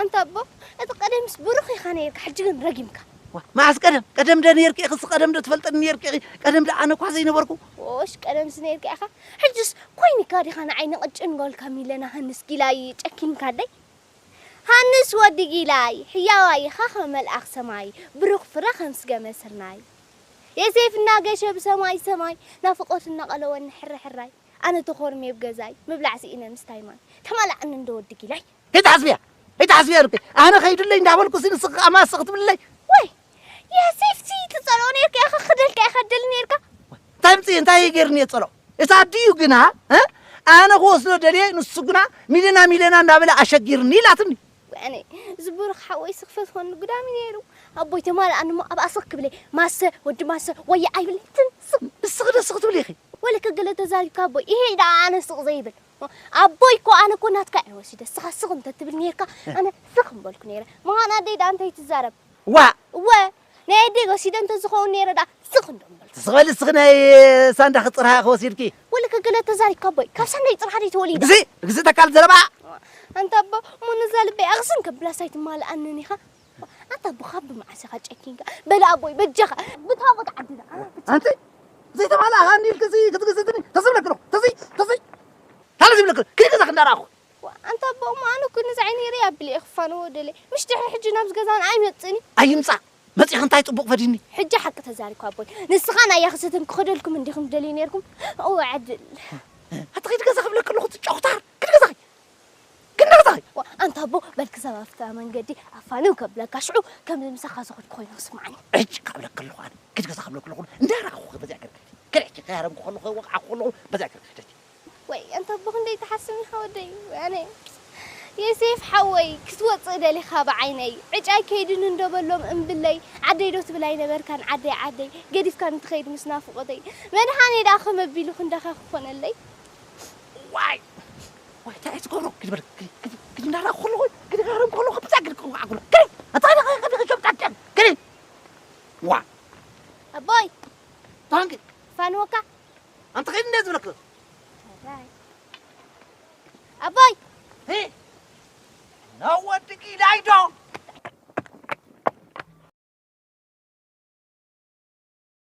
ኣንታ ኣቦ፣ እቲ ቀደምስ ብሩኽ ኢኻ ነይርካ፣ ሕጂ ግን ረጊምካ። ዋ፣ መዓስ ቀደም? ቀደም ዶ ነይርኪ ኢኺ? እስ ቀደም ዶ ትፈልጥኒ ነይርኪ ኢኺ? ቀደም ዶ ኣነ እኳ ዘይነበርኩ? ዎሽ፣ ቀደምስ ነይርካ ኢኻ። ሕጅስ ኮይንካ ዲኻ ንዓይ ንቕጭን ጎልካ ሚለና ሃንስ ጊላይ ጨኪንካለይ? ሃንስ ወዲ ጊላይ፣ ሕያዋይ ኢኻ ከም መልኣኽ ሰማይ፣ ብሩኽ ፍረ ከም ስገመ ስርናይ። የሴፍ እናገሸ ብሰማይ ሰማይ፣ ናፍቖት እናቐለወኒ ሕርሕራይ። ኣነ ተኾርምየ ብገዛይ፣ ምብላዕ ስኢነ ምስታይ ማይ። ተማላዕኒ እንዶ ወዲ ጊላይ። ከይትሓስብያ፣ ከይትሓስብያ ኢልኪ። ኣነ ከይዱለይ እንዳበልኩ ሲ ንስኺ ከኣ ማሰ ክትብልለይ? ወይ፣ የሴፍሲ ትጸልኦ ኔርካ ኢኻ፣ ክደልካ ኢኻ ትደሊ ኔርካ። እንታይ ምጽእ፣ እንታይ ገይርኒ እየ ጸልኦ? እታ ኣዲኡ ግና፣ እ? ኣነ ክወስዶ ደልየ፣ ንሱ ግና ሚለና፣ ሚለና እንዳበለ ኣሸጊርኒ ኢላትኒ። ወያኔ፣ እዚ ብሩኽ ሓወይ ስኽፈት ኾን ግዳሚ ነይሩ። ኣቦይ ተማልኣኒ እሞ ኣብ ኣስኽ ክብለይ፣ ማሰ፣ ወዲ ማሰ፣ ወየ ኣይብለይ፣ ትም ስቕ። ንስኺ ዶ ስኽ ትብሊ ኢኺ? ወለከ ገለ ተዛሪብካ ኣቦይ፣ ይሄ ደኣ ኣነ ስቕ ዘይብል። ኣቦይ እኮ ኣነ እኮ ናትካ እየ ወሲደ፣ ስኻ ስኽ እንተ ትብል ኔርካ፣ ኣነ ስኽ እምበልኩ ነይረ። ምዃን ኣደይ ደኣ እንታይ ትዛረብ? ዋ! እወ፣ ናይ ኣደይ ወሲደ እንተ ዝኸውን ነይረ ደኣ ስኽ እንዶ እምበልኩ። ስቕ በሊ እስኺ ናይ ሳንዳኺ ጽርሃ ክወሲድኪ። ወለከ ገለ ተዛሪብካ ኣቦይ፣ ካብ ሳንዳይ ጽርሃ ደይ ተወሊደ። ግዚ፣ ግዚ ተካል ዘረባ። ኣንታ ኣቦ፣ እሞ ነዛ ልበይ ኣኽስን ከብላስ ኣይትማልኣንን ኢኻ? ኣንታ ኣቦ፣ ካብ ብመዓስ ኢኻ ጨኪንካ? በል ኣቦይ፣ በጃኻ፣ ብታ ቦታ ዓድና። ኣንቲ ዘይተማልኣኻ እንዲልኪ እዚ ክትግዝትኒ ተስብለኪ ኣለኹ። ተዚ፣ ተዚ፣ ታለ ዝብለኪ፣ ክንዲ ገዛኺ እንዳረኣኹ። ዋ፣ ኣንታ ኣቦ፣ እሞ ኣነ እኮ ነዚ ዓይነይ ርእ ኣቢለ እየ ክፋነዎ ደልየ። ምሽ ድሕሪ ሕጂ ናብዚ ገዛና ኣይመጽእን እዩ። ኣይምጻእ። መጺእኺ እንታይ ጽቡቕ ፈዲኒ? ሕጂ ሓቂ ተዛሪብካ ኣቦይ። ንስኻን ኣያኽስትን ክኸደልኩም እንዲኹም ትደልዩ ነይርኩም። እወ፣ ዕድል። ኣቲ ኺድ ገዛ ክብለኪ ኣለኹ፣ እቲ ጨኹታር። ኪድ ገዛኺ። ኪድ ገዛኺ። ዋ፣ ኣንታ ኣቦ፣ በል ክሳብ ኣብታ መንገዲ ኣፋንው ከብለካ፣ ሽዑ ከም ምሳኻ ዝኸድኩ ኮይኑ ክስምዓኒ። ሕጂ ክብለኪ ኣለኹ ኣነ። ኪድ ገዛ ክብለኪ ኣለኹ። እንዳረኣኹ በዚኣ ገርግርቲ። ከልዕኪ ከያረምኩ ከለኹ፣ ወቕዓኩ ከለኹ፣ በዚኣ ገርግርቲ። ወይ፣ ኣንታ ኣቦ፣ ክንደይ ትሓስም ኢኻ ወደይ? ኣነ፣ የሴፍ ሓወይ፣ ክትወጽእ ደሊኻ ብዓይነይ። ዕጫይ ከይድን እንዶ በሎም እምብለይ። ዓደይ ዶ ትብል ኣይነበርካን? ዓደይ፣ ዓደይ፣ ገዲፍካን ትኸይድ ምስ ናፍቖተይ። መድሃኔ ደኣ ከመ ኣቢሉ ክንዳኻ ክኾነለይ? ዋይ! ዋይ፣ እንታይ እየ ዝገብሮ? ግዲ በል፣ ግዲ፣ ግዲ፣ ግዲ እንዳረኣኹ ከለኹ፣ ግዲ ክሃረም ከለኹ፣ ብዛ ግዲ ክወዓኩ፣ ግዲ! እንታይ ኢኻ፣ ግዲ ክሸም ጣጨም፣ ግዲ! ዋ! ኣቦይ! ታንኪ! ፋንወካ! ኣንተ ኸይድ እንደ ዝብለክ። ኣቦይ! ሄ! ናወድቂ ላይዶ!